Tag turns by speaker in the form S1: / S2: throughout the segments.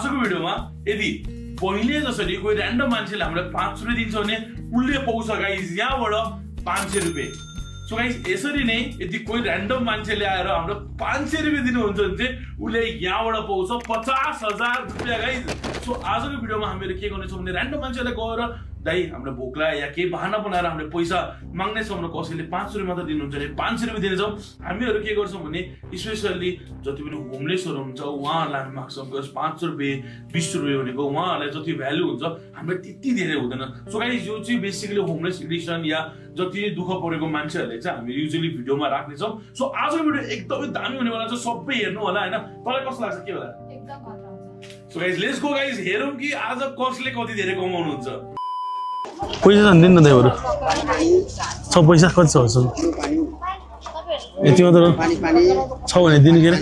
S1: आजको भिडियोमा यदि पहिले जसरी कोही र्यान्डम मान्छेले हामीलाई 5 रुपैयाँ दिन्छ भने उले पाउँछ गाइस यहाँबाट 500 रुपैयाँ। सो गाइस यसरी नै यदि कोही र्यान्डम मान्छेले आएर हाम्रो 500 रुपैयाँ दिनुहुन्छ भने चाहिँ उले यहाँबाट पाउँछ 50,000 रुपैयाँ गाइस। सो आजको भिडियोमा हामीले के गर्नेछौँ भने र्यान्डम मान्छेलाई गएर दाइ हामीलाई भोक लाग्यो या केही बहाना बनाएर हामीले पैसा माग्नेछौँ र कसैले 500 रुपैयाँ मात्र दिनुहुन्छ भने 500 रुपैयाँ दिनेछौँ। हामीहरू के गर्छौँ भने स्पेसल्ली जति पनि होमलेसहरू हुन्छ उहाँहरूलाई हामी माग्छौँ। 500 रुपैयाँ 20 रुपैयाँ भनेको उहाँहरूलाई जति भ्यालु हुन्छ हामीलाई त्यति धेरै हुँदैन। सो गाइस यो चाहिँ बेसिकली होमलेस एडिसन या जति दुःख परेको मान्छेहरूले चाहिँ हामी युजुअली भिडियोमा राख्नेछौँ। सो आजको भिडियो एकदमै दामी हुनेवाला छ, सबै हेर्नु होला होइन। तपाईँलाई कस्तो लाग्छ के होला? So guys let's go guys, हेरौँ कि आज कसले कति धेरै कमाउनुहुन्छ।
S2: पैसा छ दिनु न दाइहरू छ पैसा कति छ यति मात्र छ भने दिनु के अरे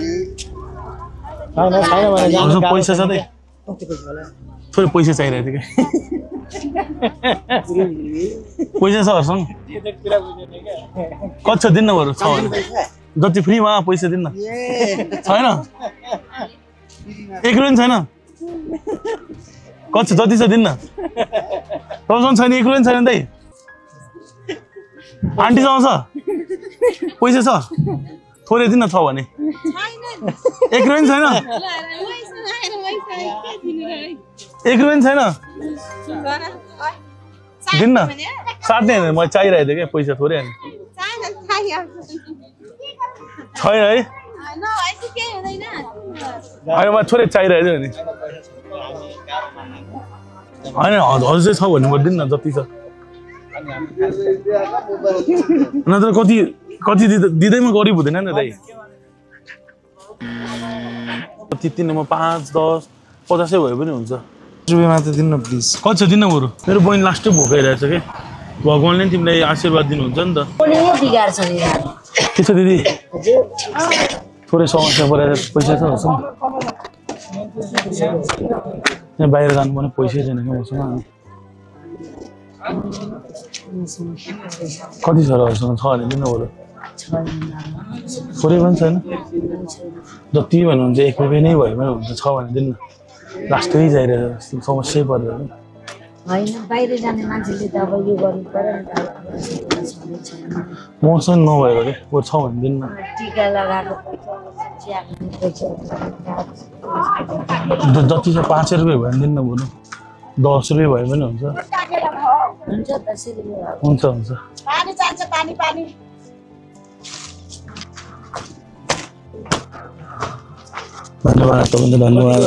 S2: पैसा छ दाइ थोरै पैसा चाहिरहेको थियो क्या पैसा छ हरसँग कति छ दिन्न बरु छ भने जति फ्रीमा पैसा दिन्न छैन 1 रुपैयाँ छैन कति छ जति छ दिन्न तपाईसँग छैन 1 रुपैयाँ छैन दाइ आन्टीसँग छ पैसा छ थोरै दिन्न छ भने 1 रुपैयाँ छैन 1 रुपैयाँ छैन दिन्न साट्ने होइन मलाई चाहिरहेको थियो क्या पैसा थोरै होइन छैन है होइन मलाई थोरै चाहिरहेको थियो नि होइन हजुर चाहिँ छ भन्नु पर्दैन न जति छ नत्र कति कति दिँदैमा गरिब हुँदैन नि दाइ त्यति नै म 5 10 50 भयो पनि हुन्छ रुपैयाँ मात्र दिनु न प्लिज कति छ दिन्न बरु मेरो बहिनी लास्टै भोकाइरहेछ कि भगवान्ले तिमीलाई आशीर्वाद दिनुहुन्छ नि त के छ दिदी थोरै समस्या परेर पैसा छ यहाँ बाहिर जानुपर्ने पैसै छैन क्या मसँग कति छ र हजुरसँग छ भने दिनु बरु थोरै पनि छैन जति भन्नुहुन्छ 1 रुपैयाँ नै भयो भने हुन्छ छ भने दिनु लास्टै चाहिरहेछ समस्यै पर्दैन
S3: होइन बाहिर जाने मान्छेले त अब यो गर्नु पर्यो नि
S2: मसँग नभएको के बरु छ भने दिनु
S3: टिका लगाएको
S2: जति छ 500 रुपैयाँ भयो भने दिनु बरु 10 रुपैयाँ भयो भने हुन्छ हुन्छ हुन्छ
S3: पानी चाहिन्छ पानी पानी
S2: धन्यवाद तपाईँले धन्यवाद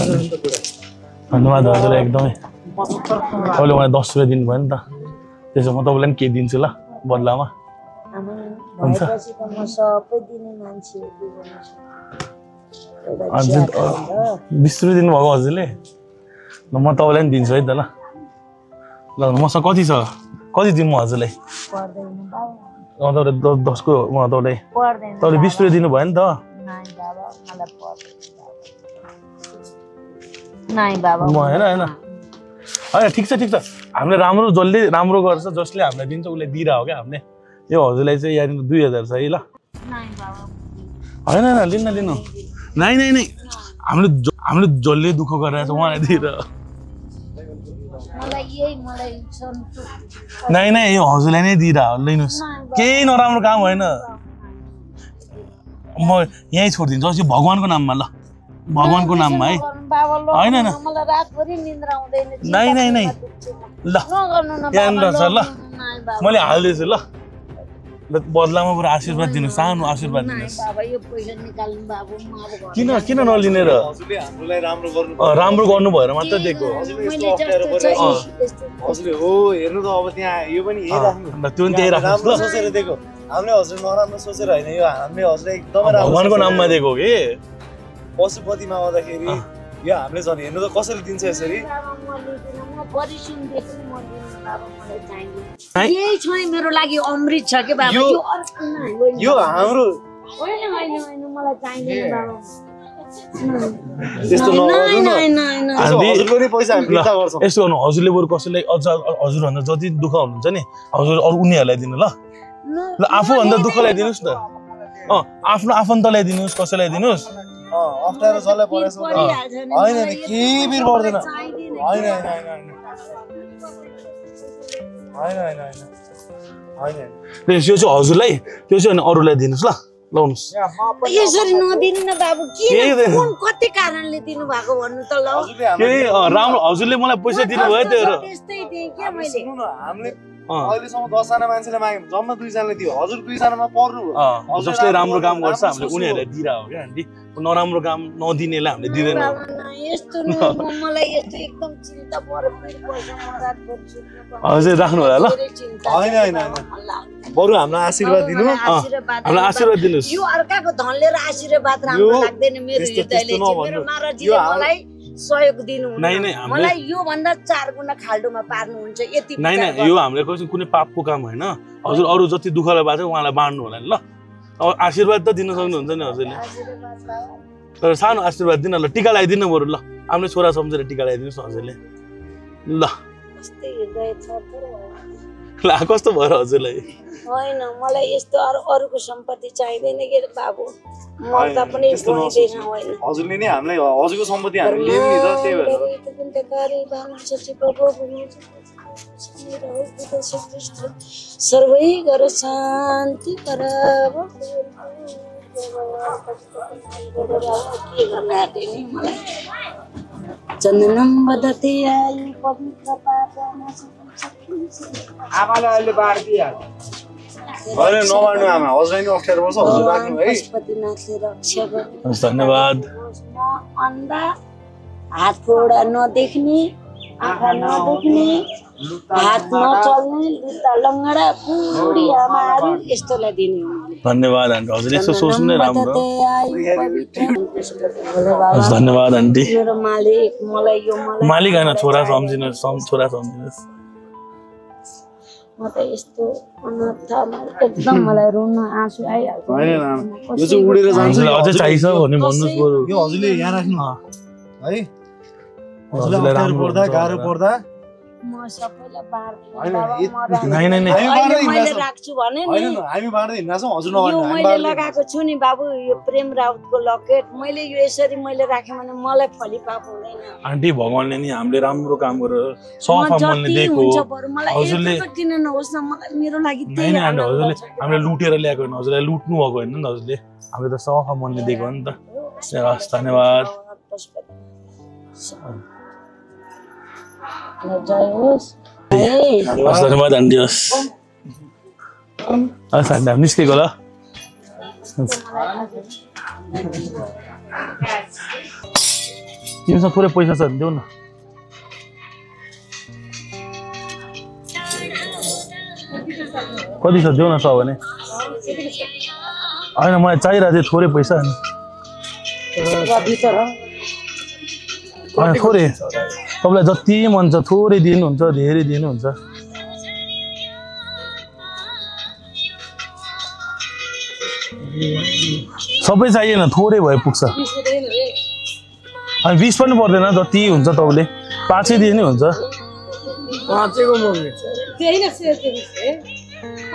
S2: धन्यवाद हजुर एकदमै तपाईँले मलाई 10 रुपैयाँ दिनुभयो नि त त्यसो म तपाईँलाई पनि के दिन्छु ल बदलामा हुन्छ 20 रुपैयाँ दिनुभएको हजुरले ल म तपाईँलाई पनि दिन्छु है त ल ल मसँग कति छ कति दिउँ म हजुरलाई तपाईँले 10 को म तपाईँले 20 रुपैयाँ दिनुभयो नि त होइन होइन होइन ठिक छ हामीले राम्रो जसले राम्रो गर्छ जसले हामीलाई दिन्छ उसले दिइरह हो क्या हामीले यो हजुरलाई चाहिँ यहाँनिर 2000 छ है ल होइन होइन लिनु नै हामीले जसले दुःख गरिरहेछ उहाँलाई दिइरह नै यो हजुरलाई नै दिइरह लिनुहोस् केही नराम्रो काम होइन म यहीँ छोडिदिन्छु अस्ति भगवान्को नाममा ल भगवान्को नाममा है होइन नै ल यहाँनिर छ ल मैले हाल्दैछु ल बदलामा पुरा आशीर्वाद दिनु सानो आशीर्वाद दिनुहोस् किन नलिने र राम्रो गर्नु भएर मात्र दिएको त्यो त्यही राख्नुहोस् ल
S4: हामीले हजुर नराम्रो सोचेर होइन यो हामीले हजुर एकदमै
S2: भगवान्को नाममा दिएको कि
S4: पशुपतिमा आउँदाखेरि यो हामीले झन् हेर्नु त कसरी दिन्छ यसरी
S3: मेरो लागि अमृत छ के बाबा
S4: यो हाम्रो
S2: यस्तो गर्नु हजुरले बरु कसैलाई अझ हजुरभन्दा जति दुःख हुनुहुन्छ नि हजुर अरू उनीहरूलाई दिनु ल आफूभन्दा दुःखलाई दिनुहोस् न आफ्नो आफन्तलाई दिनुहोस् कसैलाई दिनुहोस्
S4: अप्ठ्यारो जसलाई परेछ होइन नि केही बिर पर्दैन होइन
S2: यो चाहिँ हजुरलाई त्यो चाहिँ अरूलाई दिनुहोस् ल लाउनुहोस्
S3: यसरी नदिनु न बाबु किन कति कारणले दिनु भएको भन्नु त ल
S2: केही राम्रो हजुरले मलाई पैसा दिनुभयो त्यो
S3: त्यस्तै दिए के मैले
S4: हामीले अहिलेसम्म 10 जना मान्छेले माग्यौँ जम्मा 2 जनाले दियो हजुर 2 जनामा पर्नु
S2: जसले राम्रो काम गर्छ हामीले उनीहरूलाई दिइरा हो क्या आन्टी नराम्रो काम नदिनेलाई हामीले दिँदैन
S3: यस्तो मलाई यस्तो एकदम चिन्ता परेर पैसा मदत गर्छु
S2: हजुर राख्नु होला ल
S4: होइन बरु हाम्रो आशीर्वाद दिनु
S2: हामीलाई आशीर्वाद दिनुहोस्
S3: यो अर्काको धनले र आशीर्वाद राम्रो लाग्दैन मेरो हृदयले मेरो महाराजले मलाई सहयोग दिनु मलाई यो भन्दा 4 गुणा खाल्डोमा पार्नुहुन्छ यति
S2: नाइ यो हामीले कुनै पापको काम होइन हजुर अरू जति दुःखले बाँच्छ उहाँलाई बाँड्नु होला नि ल अब आशीर्वाद त दिन सक्नुहुन्छ नि हजुरले तर सानो आशीर्वाद दिन ल टिका लगाइदिनु बरु ल आफ्नो छोरा सम्झेर टिका लगाइदिनुहोस् हजुरले ल ल कस्तो भयो हजुरलाई
S3: होइन मलाई यस्तो अरूको सम्पत्ति चाहिँदैन के बाबु मर्दा पनि बोलिदैन होइन
S4: हजुरले नि हामीलाई हजुरको सम्पत्ति हामीले लियौँ नि त त्यही भएर
S3: सर्वै गर शान्ति गर चन्दनम बदते आयु पवित्र पापमा
S5: आमाले अहिले बार्दिहाल्छ
S4: होइन नमान्नु आमा हजुरलाई नि अप्ठ्यारो पर्छ हजुर राख्नु है
S3: पशुपतिनाथले रक्षा गर्नु
S2: धन्यवाद
S3: अन्धा हात गोडा नदेख्ने आँखा नदेख्ने हात नचल्ने लुता लङ्गडा बुढी आमाहरू यस्तोलाई दिने
S2: धन्यवाद आन्टी हजुरले यसो सोच्नु नै राम्रो धन्यवाद आन्टी
S3: मेरो मालिक मलाई यो
S2: मालिक होइन छोरा सम्झिनुहोस् छोरा सम्झिनुहोस्
S3: म त यस्तो अनाथमा एकदम मलाई रुन आँसु आइहाल्छ
S4: होइन यो चाहिँ उडेर जान्छ
S2: अझै चाहिन्छ भने भन्नुहोस् बरु
S4: यो हजुरले यहाँ राख्नु है हजुरलाई अप्ठ्यारो पर्दा गाह्रो पर्दा
S3: म सबैलाई बाँड्छु
S2: मैले
S3: राख्छु भने नि
S4: हामी बाँड्दै हिँड्छौँ हजुर
S3: यो मैले लगाएको छु नि बाबु यो प्रेम राउतको लकेट मैले यो यसरी मैले राखेँ भने मलाई फलिपाप हुँदैन
S2: आन्टी भगवानले नि हामीले राम्रो काम गरेर सफा मनले दिएको हजुरले
S3: किन नहोस् न मलाई मेरो लागि
S2: होइन आन्टी हजुरले हामीले लुटेर ल्याएको होइन हजुरलाई लुट्नु भएको होइन नि त हजुरले हामीले त सफा मनले दिएको हो नि त धन्यवाद धन्यवाद आन्टी हस् आन्टी हामी निस्केको होला तिमीसँग पुरै पैसा छ भने देऊ न कति छ देऊ न छ भने होइन मलाई चाहिरहेको थियो थोरै पैसा होइन थोरै तपाईँलाई जति मन छ थोरै दिनुहुन्छ धेरै दिनुहुन्छ सबै चाहिएन थोरै भए पुग्छ अनि 20 पनि पर्दैन जति हुन्छ तपाईँले 5 दिए नि हुन्छ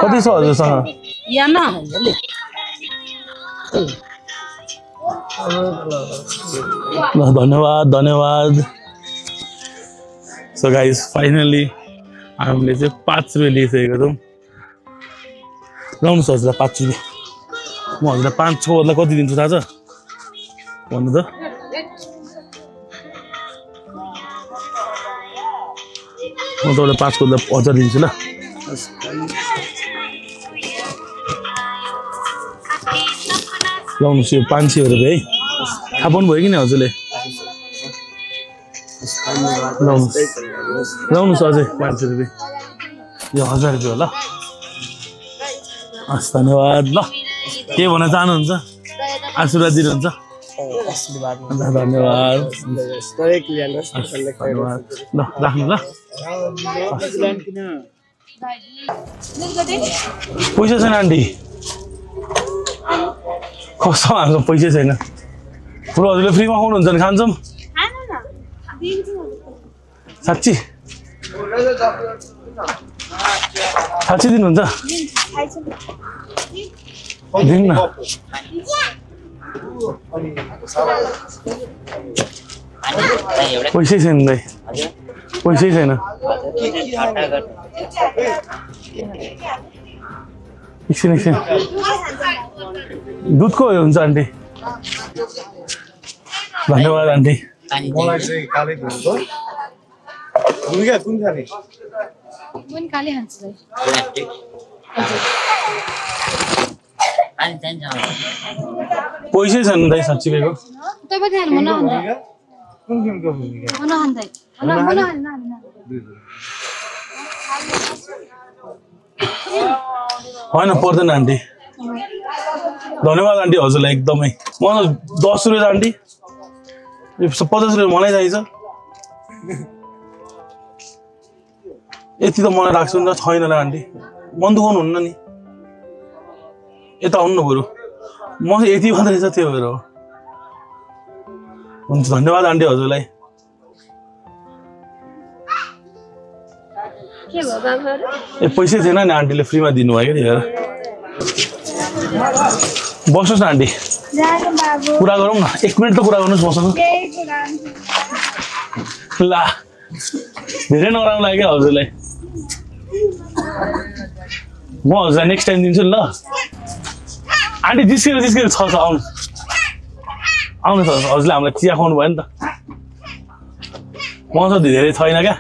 S2: कति छ हजुरसँग धन्यवाद धन्यवाद सो गाइस फाइनली हामीले चाहिँ 5 रुपियाँ लिइसकेको छौँ लाउनुहोस् हजुरलाई 5 रुपियाँ म हजुरलाई 5-6 बदला कति दिन्छु थाहा छ भन्नु त म तपाईँलाई 5 बदला 1000 दिन्छु ल लाउनुहोस् यो 500 रुपियाँ है थाहा पाउनुभयो कि नि हजुरले लाउनुहोस् अझै 500 रुपियाँ यो 1000 रुपियाँ हो ल हस् धन्यवाद ल के भन्न चाहनुहुन्छ आशीर्वाद दिनुहुन्छ धन्यवाद ल राख्नु ल पैसा छैन आन्टी कस्तो हाम्रो पैसा छैन पुरो हजुरले फ्रीमा खुवाउनुहुन्छ भने खान्छौँ साँच्ची साँच्ची दिनुहुन्छ दिनु न पैसै छैन दाइ पैसै छैन एकछिन दुधको हुन्छ आन्टी धन्यवाद आन्टी
S4: मलाई चाहिँ कालै दिएको दुईगा कुन खाने
S6: कुन काले खान्छ दाइ
S2: पैसै छैन दाइ साँच्चीको
S6: तपाईँ खानु मन खान्छ
S4: कुन किमको भूमिका
S6: मन खान्छ
S2: होइन पर्दैन आन्टी धन्यवाद आन्टी हजुरलाई एकदमै मलाई 10 रुपियाँ आन्टी 50 रुपियाँ मलाई चाहिन्छ यति त मलाई राख्छु नि त छैन र आन्टी मन दुखाउनु हुन्न नि यता आउनु बरु म यति मात्रै छ त्यो भएर हो हुन्छ धन्यवाद आन्टी हजुरलाई
S6: के भयो बाबा
S2: ए पैसै थिएन नि आन्टीले फ्रीमा दिनुभयो क्या त्यही भएर बस्नुहोस् न आन्टी कुरा गरौँ न 1 मिनट त कुरा गर्नुहोस् मसँग ला धेरै नराम्रो लाग्यो क्या हजुरलाई म हजुरलाई नेक्स्ट टाइम दिन्छु नि ल आन्टी जिस्केर छ आउनु आउनुहोस् हजुरले हामीलाई चिया खुवाउनु भयो नि त मसँग धेरै छैन क्या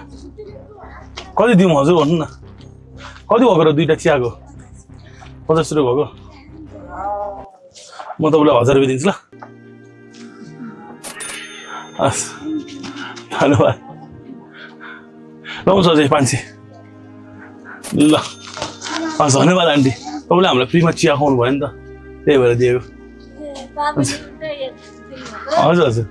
S2: कति दिउँ हजुर भन्नु न कति भएको र दुईटा चियाको 50 रुपियाँ भएको म तपाईँलाई 1000 रुपियाँ दिन्छु ल हस् धन्यवाद लाउँछ अझै 500 ल हस् धन्यवाद आन्टी तपाईँले हामीलाई फ्रीमा चिया खुवाउनु भयो नि त त्यही भएर दिएको हजुर हजुर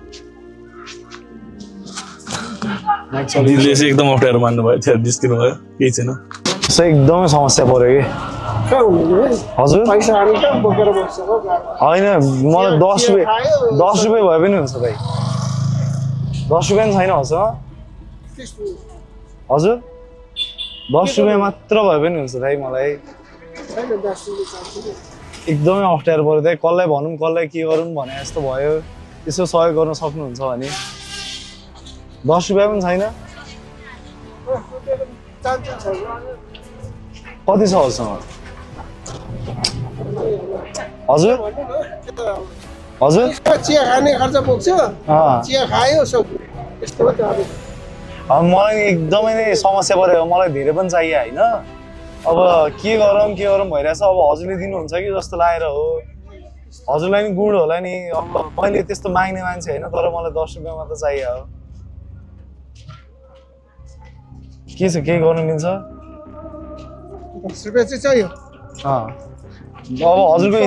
S2: दिदीले चाहिँ एकदम अप्ठ्यारो मान्नु भयो थियो निस्किनु भयो केही छैन
S4: एकदमै समस्या पर्यो कि हजुर होइन मलाई 10 रुपियाँ भए पनि हुन्छ भाइ 10 रुपियाँ छैन हजुर हजुर 10 रुपियाँ मात्र भए पनि हुन्छ भाइ मलाई एकदमै अप्ठ्यारो पर्यो दाइ कसलाई भनौँ कसलाई के गरौँ भने जस्तो भयो यसो सहयोग गर्न सक्नुहुन्छ भने 10 रुपियाँ पनि छैन कति छ हजुरसँग हजुर हजुर
S5: चिया खाने खर्च पुग्छ चिया खायो यस्तो हो त
S4: अब मलाई एकदमै नै समस्या पर्यो मलाई धेरै पनि चाहियो होइन अब के गरौँ भइरहेछ अब हजुरले दिनुहुन्छ कि जस्तो लागेर हो हजुरलाई नि गुड होला नि अब मैले त्यस्तो माग्ने मान्छे होइन तर मलाई 10 रुपियाँ मात्र चाहियो हो के छ केही गर्नु मिल्छ
S5: 10 रुपियाँ चाहिँ चाहियो
S4: अब हजुरको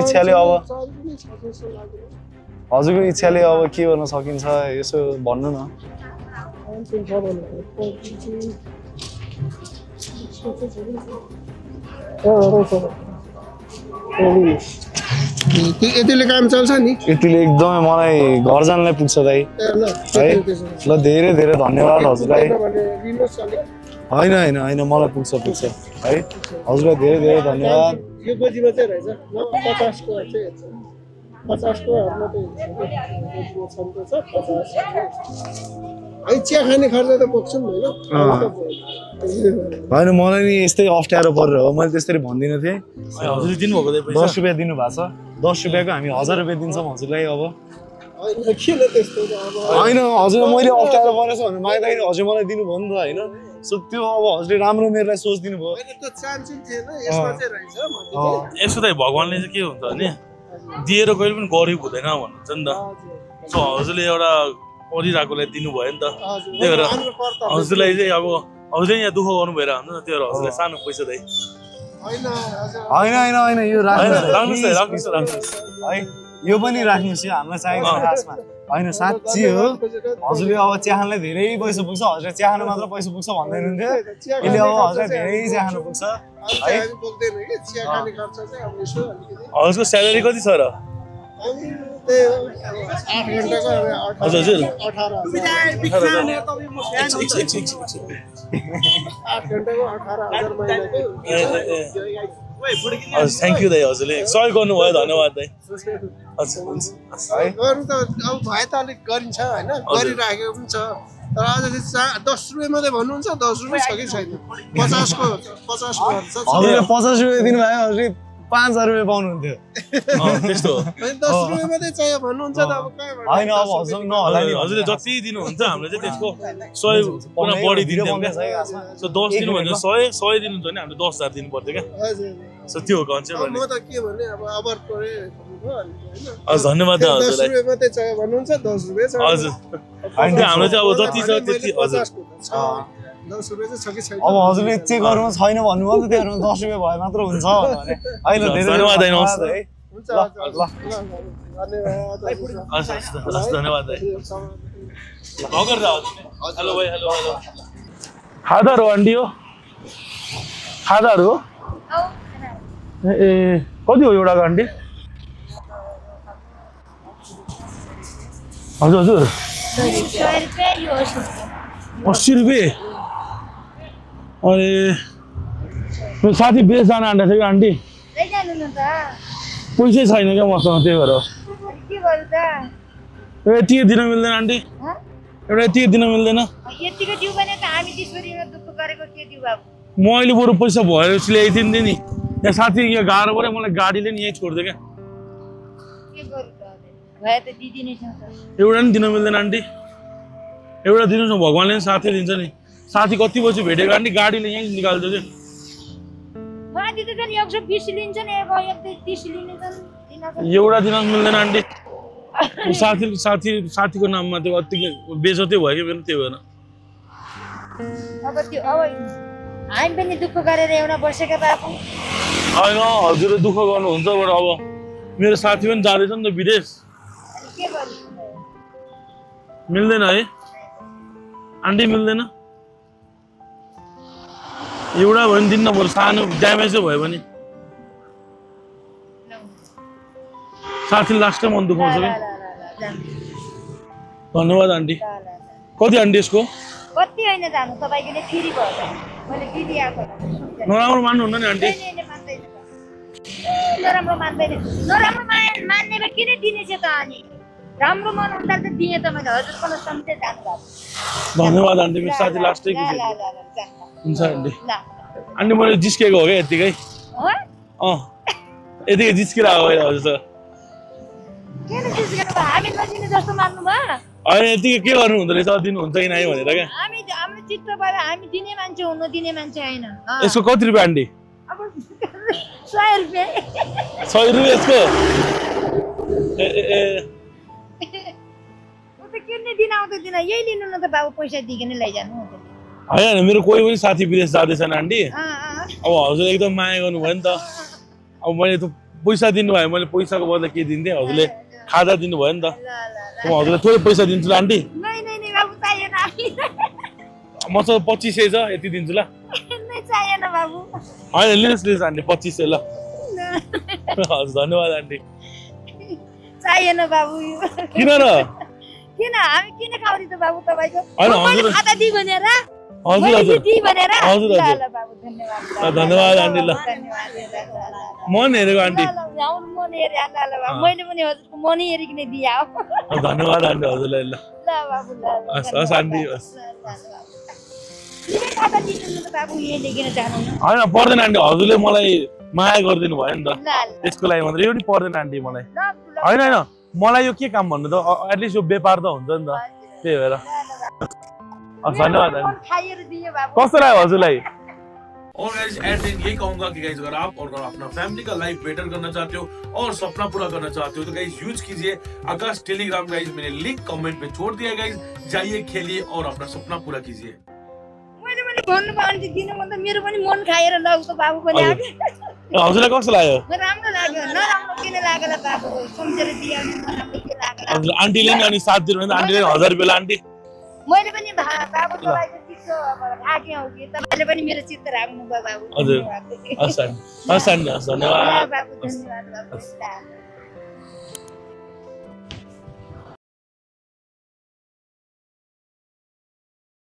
S4: इच्छाले अब के गर्न सकिन्छ यसो भन्नु न
S5: यतिले काम चल्छ नि
S4: यतिले एकदमै मलाई घर जानलाई पुग्छ दाइ है ल धेरै धेरै धन्यवाद हजुरलाई होइन मलाई पुग्छ है हजुरलाई धेरै धेरै धन्यवाद
S5: यो गोजीमा चाहिँ रहेछ 50 को चाहिँ 50 को है चिया खाने खर्च त पुग्छ नि
S4: होइन मलाई नि यस्तै अप्ठ्यारो परेर हो मैले त्यसरी भन्दिनँ थिएँ
S2: हजुरले दिनुभएको
S4: 10 रुपियाँ दिनुभएको छ 10 रुपियाँको हामी 1000 रुपियाँ दिन्छौँ हजुरलाई अब होइन हजुर मैले अप्ठ्यारो परेछ भने माग्दाखेरि हजुर मलाई दिनुभयो नि त होइन सो त्यो अब हजुरले राम्रो मेरोलाई सोचिदिनु भयो
S2: यसो त भगवान्ले चाहिँ के हुन्छ भने दिएर कहिले पनि गरिब हुँदैन भन्नुहुन्छ नि त सो हजुरले एउटा परिरहेकोलाई दिनुभयो नि त त्यही भएर हजुरलाई चाहिँ अब हजुरले यहाँ दुःख गर्नु भएर हुन्छ नि त्यही भएर हजुरलाई सानो पैसा दिए
S4: होइन यो राख्नुहोस् है यो पनि राख्नुहोस् यो हामीलाई चाहिन्छ खासमा होइन साँच्ची हो हजुरले अब चिया खानलाई धेरै पैसा पुग्छ हजुरले चिया खानु मात्र पैसा पुग्छ भन्दैन हुन्थ्यो यसले अब हजुरलाई धेरै चिया खानु पुग्छ
S2: हजुरको स्यालेरी कति छ र
S5: 8 घण्टाको 8 घण्टाको 18,000 महिनाको
S2: हजुर थ्याङ्क यू दाइ हजुरले सहयोग गर्नुभयो धन्यवाद दाइ हजुर हुन्छ
S5: गर्नु त अब भए त अलिक गरिन्छ होइन गरिराखेको पनि छ तर आज 10 रुपियाँ मात्रै भन्नुहुन्छ 10 रुपियाँ छ कि छैन 50 को
S4: हजुरले 50 रुपियाँ दिनुभयो हजुरले 5000 रुपियाँ पाउनुहुन्थ्यो
S2: त्यस्तो
S5: 10 रुपियाँ मात्रै चाहियो भन्नुहुन्छ त अब कहाँबाट
S4: होइन अब हजुर नहोला नि
S2: हजुरले जति दिनुहुन्छ हामीले चाहिँ त्यसको 100 पुरा बढी दिन्छौँ क्या सो 10 दिनु भने 100 दिनुहुन्छ भने हामीले 10000 दिनु पर्थ्यो क्या
S5: हजुर
S2: सो त्यो कन्सेप्ट
S5: अब म त के भने अब अबर परे
S2: हजुर धन्यवाद
S5: 10 रुपियाँ मात्रै चाहियो भन्नुहुन्छ 10 रुपियाँ छ
S2: हजुर होइन हाम्रो चाहिँ अब जति छ त्यति हजुर
S5: 10 रुपियाँ चाहिँ छ कि छैन
S4: अब हजुरले चेक गर्नुमा छैन भन्नुभयो नि त त्यहाँ 10 रुपियाँ भए मात्र हुन्छ भने अहिले धेरै
S2: धन्यवाद दाइ नमस्ते
S4: है
S5: हुन्छ धन्यवाद
S2: धन्यवाद दाइ हेलो भाइ हेलो हेलो खादाहरू अन्डी हो खादाहरू हो ए कति हो एउटाको अन्डी हजुर हजुर 80 रुपियाँ अरे मेरो साथी बेच जान आँटेको थियो कि आन्टी पैसै छैन क्या मसँग त्यही भएर एउटा यति दिन मिल्दैन आन्टी एउटा यति दिन मिल्दैन म अहिले बरु पैसा भएर ल्याइदिन्थेँ नि यहाँ साथी यहाँ गाह्रो पऱ्यो मलाई गाडीले नि यहीँ छोडिदियो क्या एउटा नि दिन मिल्दैन आन्टी एउटा दिनुहोस् न भगवान्ले नि साथै दिन्छ नि साथी कति बजी भेटेको आन्टी गाडीले यहीँ निकाल्छ एउटा दिन मिल्दैन आन्टी साथीको नाममा त्यो अति बेचतै भयो कि मेरो त्यही भएर
S7: हामी पनि दुःख गरेर एउटा बसेका बाबु
S2: होइन हजुरले दुःख गर्नुहुन्छ बट अब मेरो साथी पनि जाँदैछ नि त विदेश मिल्दैन है आन्टी मिल्दैन एउटा भयो भने दिन्न बरु सानो ड्यामेजै भयो भने साथीले लास्टै मन दुखाउँछ कि धन्यवाद आन्टी कति आन्टी यसको
S7: कति हैन जानु तपाईको नि फ्री भयो मैले दिदी आको
S2: नराम्रो मान्नुहुन्न नि आन्टी
S7: नराम्रो मान्दैन नराम्रो मान्ने भए किन दिने छ त अनि राम्रो मन हुँदा त दिए त मैले हजुरको सम्झे जानु भयो
S2: धन्यवाद आन्टी मेरो साथी लास्टै के हुन्छ आन्टी आन्टी मैले जिस्केको हो क्या यतिकै यतिकै जिस्केर आयो हजुर
S7: किन जिस्केको हामी नदिने जस्तो मान्नु भयो
S2: होइन यतिकै के गर्नु हुँदो रहेछ दिनुहुन्छ कि नै भनेर क्या
S7: हामी हाम्रो चित्त भयो हामी दिने मान्छे हुनु दिने मान्छे हैन
S2: यसको कति रुपियाँ आन्टी
S7: अब 100 रुपियाँ
S2: 100 रुपियाँ यसको
S7: त किन्ने दिन आउँदै दिन यही लिनु न त बाबु पैसा दिइकन लैजानु
S2: होइन मेरो कोही पनि साथी विदेश जाँदैछन् आन्टी अब हजुर एकदम माया गर्नुभयो नि त अब मैले त पैसा दिनुभयो मैले पैसाको बदला के दिन्थेँ हजुरले खाजा दिनुभयो नि त म हजुरलाई थोरै पैसा दिन्छु ल आन्टी
S7: बाबु चाहिएन
S2: मसँग 2500 छ यति दिन्छु ल
S7: चाहिएन बाबु
S2: होइन लिनुहोस् आन्टी 2500 ल हजुर धन्यवाद आन्टी
S7: चाहिएन बाबु
S2: किन र
S7: किन हामी किन खाउने त बाबु तपाईको
S2: हैन हजुर
S7: खाता दि भनेर
S2: हजुर हजुर
S7: दि भनेर
S2: हजुर हजुर
S7: ल बाबु धन्यवाद
S2: धन्यवाद आन्टी ल
S7: धन्यवाद
S2: मन हेरेको आन्टी
S7: मन हेरे ल बाबु मैले पनि हजुरको मन हेरिकन दिया
S2: धन्यवाद आन्टी हजुरलाई ल
S7: बाबु ल
S2: हस् आन्टी हस्
S7: खाता दिनु त बाबु यही लेकिन जानु
S2: हैन पर्दैन आन्टी हजुरले मलाई माया गरिदिनु भयो नि त त्यसको लागि मात्र यो नि पर्दैन आन्टी मलाई हैन हैन मलाई यो के काम भन्नु त एटलिस्ट यो व्यापार त हुन्छ नि त त्यही भएर धन्यवाद कस्तो लाग्यो हजुरलाई
S1: और गाइस एट द एंड यही कहूंगा कि गाइस अगर आप और अपना फैमिली का लाइफ बेटर करना चाहते हो और सपना पूरा करना चाहते हो तो गाइस यूज कीजिए आकाश टेलीग्राम गाइस मैंने लिंक कमेंट पे छोड़ दिया गाइस जाइए खेलिए और अपना सपना पूरा कीजिए
S7: मैले पनि भन्नु पाउँथे दिन म त मेरो पनि मन खाएर लौ त बाबु पनि
S2: हजुरलाई कस्तो लाग्यो
S7: राम्रो लाग्यो नराम्रो किन लागेला बाबु सम्झेर दियो नराम्रो के लागेला
S2: हजुर आन्टीले नि अनि 7 दिन भने आन्टीले 1000 रुपैयाँ आन्टी
S7: मैले पनि बाबु तपाईँको चित्त राखे हो कि तपाईले पनि मेरो चित्त राख्नु भयो बाबु
S2: हजुर हस् धन्यवाद
S7: बाबु धन्यवाद बाबु